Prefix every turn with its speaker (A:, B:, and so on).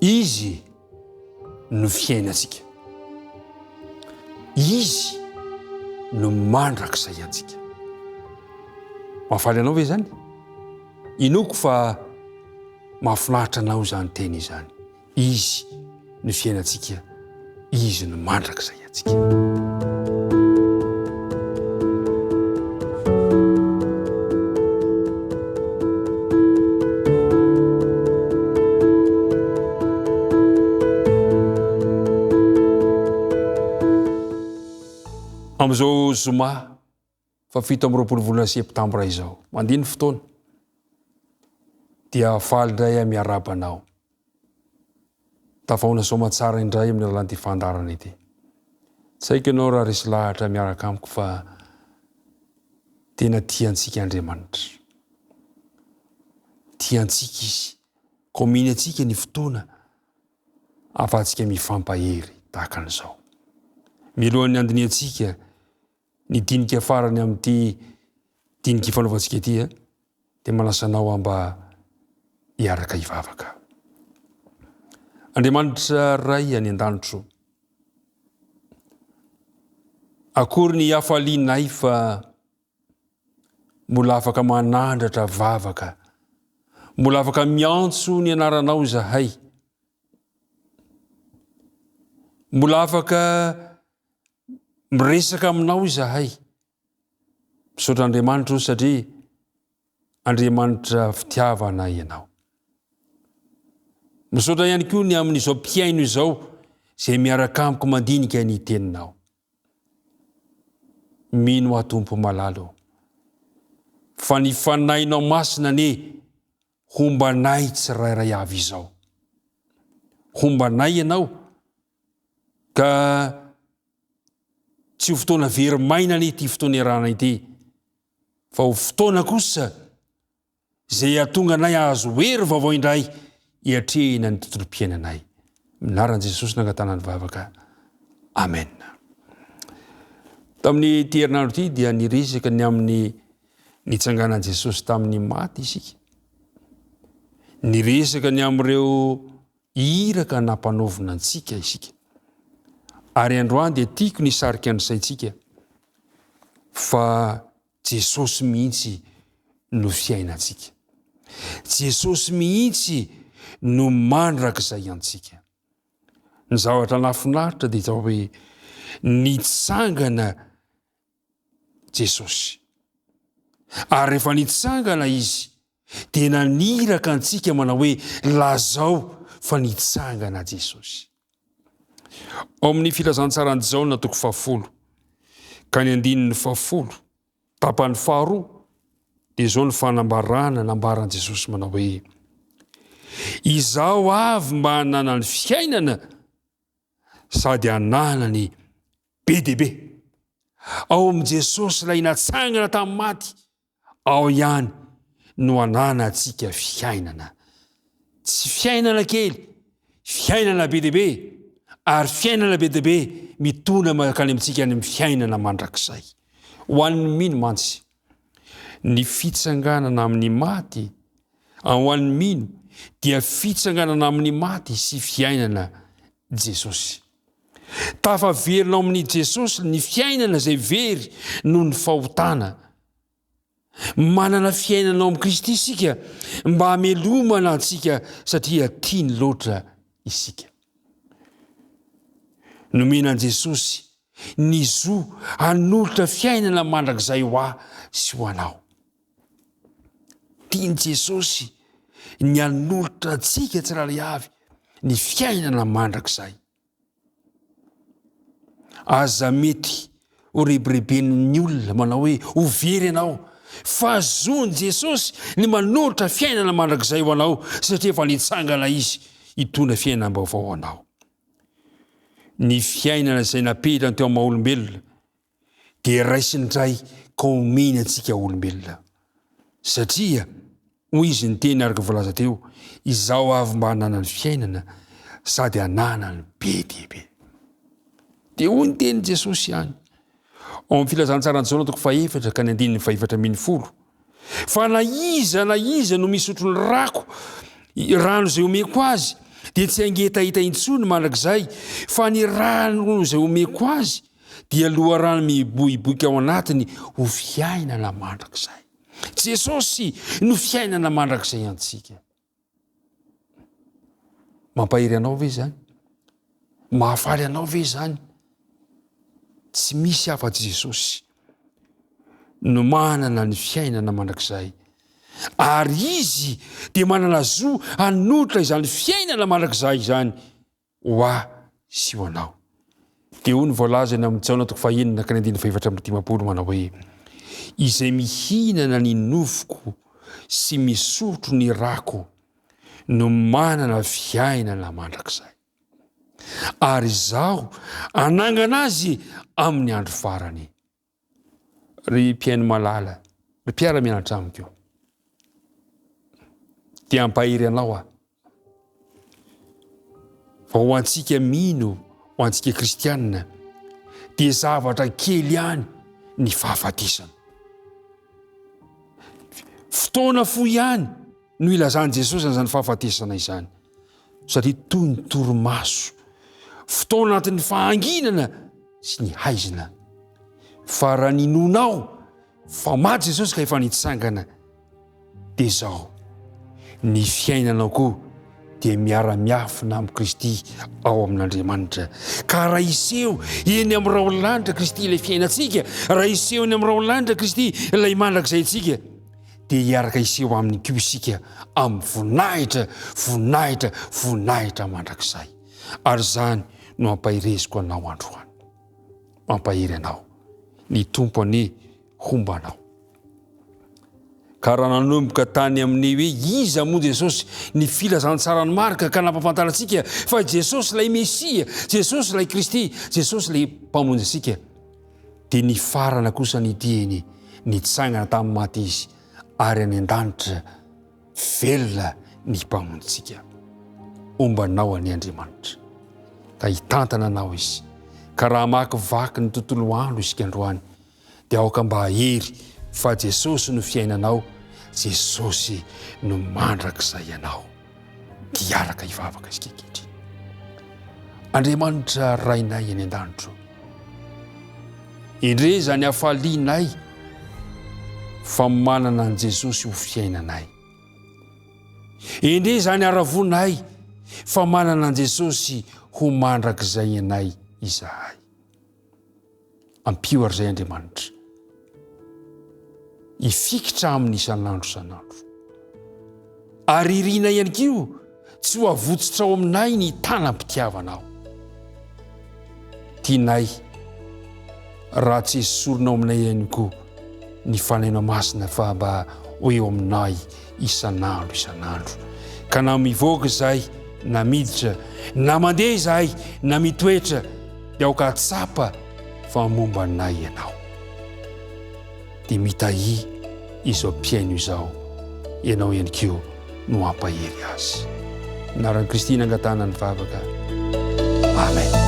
A: Izy no fiainantsika. Izy no mandrakizay antsika. Mahafaly anao ve izany? Inoako fa mahafinaritra anao izany teny izany. Izy no fiainantsika, Izy no mandrakizay antsika. Amin'izao zoma faha 27 volana septambra izao, mandeha ny fotoana, dia faly indray aho miarahaba anao. Tafahoana soamantsara indray amin'ny alalan'ity fandaharana ity. Tsy haiko ianao raha resy lahatra miaraka amiko fa tena tia antsika Andriamanitra. Tia antsika Izy. Ka omeny antsika ny fotoana ahafahantsika mifampahery tahaka an'izao. Mialohan'ny handinihantsika ny dinika farany amin'ity dinika ifanaovantsika ity, dia manasa anao aho mba hiaraka hivavaka. Andriamanitra Ray any an-danitro, akory ny hafalianay fa mbola afaka manandratra vavaka, mbola afaka miantso ny anaranao izahay, mbola afaka miresaka aminao izahay. Misaotra Andriamanitra o satria Andriamanitra fitiavana ianao. Misaotra ihany koa ny amin'izao mpihaino izao izay miaraka amiko mandinika ny teninao. Mino aho Tompo malala o fa ny fanahinao masina anie homba anay tsirairay avy izao. Homba anay ianao ka Tsy ho fotoana very maina anie ity fotoana iarahana ity, fa ho fotoana kosa izay hahatonga anay hahazo hery vaovao indray hiatrehina ny tontolom-piainanay. Amin'ny anaran'i Jesosy nangatahana ny vavaka. Amen. Tamin'ity herinandro ity dia niresaka ny amin'ny nitsanganan'i Jesosy tamin'ny maty isika. Niresaka ny amin'ireo Iraka nampanaovina antsika isika. Ary androany dia tiako ny hisarika ny saintsika fa Jesosy mihitsy no fiainantsika. Jesosy mihitsy no mandrakizay antsika. Ny zavatra nahafinaritra dia izao hoe nitsangana Jesosy. Ary rehefa nitsangana Izy dia naniraka antsika manao hoe lazao fa nitsangana Jesosy. Ao amin'ny filazantsaran'i Jaona toko fahafolo ka ny andininy fahafolo tapany faharoa dia izao ny fanambarana nambaran'i Jesosy manao hoe Izaho avy mba hananany fiainana sady hananany be dia be. Ao amin'i Jesosy ilay natsangana tamin'ny maty Ao ihany no ananantsika fiainana. Tsy fiainana kely, fiainana be dia be, ary fiainana be dia be mitondra mankany amintsika any amin'ny fiainana mandrakizay. Ho an'ny mino mantsy, ny fitsanganana amin'ny maty, ho an'ny mino dia fitsanganana amin'ny maty sy fiainana Jesosy. Tafaverina ao amin'i Jesosy ny fiainana izay very noho ny fahotana. Manana fiainana ao amin'i Kristy isika mba hamelomana antsika satria tiany loatra isika. Nomena an'i Jesosy ny zo hanolotra fiainana mandrakizay ho ahy sy ho anao. Tian'i Jesosy ny hanolotra antsika tsirairay avy ny fiainana mandrakizay. Aza mety ho rebireben'ny olona manao hoe ho very ianao, fa zon'i Jesosy ny manolotra fiainana mandrakizay ho anao satria efa nitsangana Izy hitondra fiainam-baovao ho anao. Ny fiainana izay napetrany teo amin'ny maha-olombelona dia raisiny indray ka omeny antsika olombelona. Satria, hoy izy niteny araka ny voalaza teo, izaho avy mba hananany fiainana sady hananany be dia be. Dia hoy ny tenin'i Jesosy ihany, ao amin'ny filazantsaran'i Jaona toko fahefatra ka ny andininy fahefatra ambin'ny folo, fa na iza na iza no misotro ny rako, rano izay omeko azy, dia tsy hangetaheta intsony mandrakizay, fa ny rano izay omeko azy dia loharano miboiboika ao anatiny ho fiainana mandrakizay. Jesosy no fiainana mandrakizay antsika. Mampahery anao ve izany? Mahafaly anao ve izany? Tsy misy afa-tsy Jesosy no manana ny fiainana mandrakizay. Ary Izy dia manana zo hanolotra izany fiainana mandrakizay izany ho ahy sy ho anao. Dia hoy ny voalaza eny amin'ny Jaona toko fahenina ka ny andininy fahefatra amby 50 manao hoe, Izay mihinana ny nofoko sy misotro ny rako no manana fiainana mandrakizay. Ary izaho hanangana azy amin'ny andro farany. Ry mpihaino malala, ry mpiara-mianatra amiko, dia hampahery anao aho fa ho antsika mino, ho antsika kristianina, dia zavatra kely ihany ny fahafatesana. Fotoana fohy ihany no ilazan'i Jesosy an'izany fahafatesana izany. Satria toy ny torimaso, fotoana anatin'ny fahanginana sy ny haizina. Fa raha ninoanao fa maty Jesosy ka efa nitsangana, dia izao, ny fiainanao koa dia miara-miafina amin'i Kristy ao amin'Andriamanitra. Ka raha hiseho eny amin'ny rahon'ny lanitra Kristy ilay fiainantsika, raha hiseho eny amin'ny rahon'ny lanitra Kristy ilay mandrakizay antsika, dia hiaraka hiseho aminy koa isika amin'ny voninahitra, voninahitra, voninahitra mandrakizay. Ary izany no ampahereziko anao androany. Mampahery anao. Ny Tompo anie homba anao. Ka raha nanomboka tany amin'ny hoe iza moa Jesosy ny filazantsaran'i Marka ka nampahafantarantsika fa i Jesosy ilay Mesia, Jesosy ilay Kristy, Jesosy ilay Mpamonjy antsika, Dia nifarana kosa ny diany, nitsangana tamin'ny maty Izy, ary any an-danitra velona ny Mpamonjintsika. Homba anao anie Andriamanitra, ka hitantana anao Izy. Ka raha hamakivaky ny tontolo andro isika androany, dia aoka mba hahery fa Jesosy no fiainanao, Jesosy no mandrakizay anao. Hiaraka hivavaka isika ankehitriny. Andriamanitra Rainay any an-danitro, endre izany hafalianay fa manana an'i Jesosy ho fiainanay. Endre izany haravonay fa manana an'i Jesosy ho mandrakizay anay izahay. Ampio ary izay Andriamanitra. Hifikitra aminy isan'andro isan'andro. Ary irina ihany koa tsy ho avotsitra ao aminay ny tanam-pitiavanao. Tianay raha tsy esorina ao aminay ihany koa ny Fanahinao Masina fa mba ho eo aminay isan'andro isan'andro. Ka na mivoaka izahay na miditra, na mandeha izahay na mitoetra, dia aoka hahatsapa fa momba anay Ianao. Dia mitahia izao mpihaino izao, Ianao ihany koa no hampahery azy. Anaran'i Kristy nangatahana ny vavaka. Amen.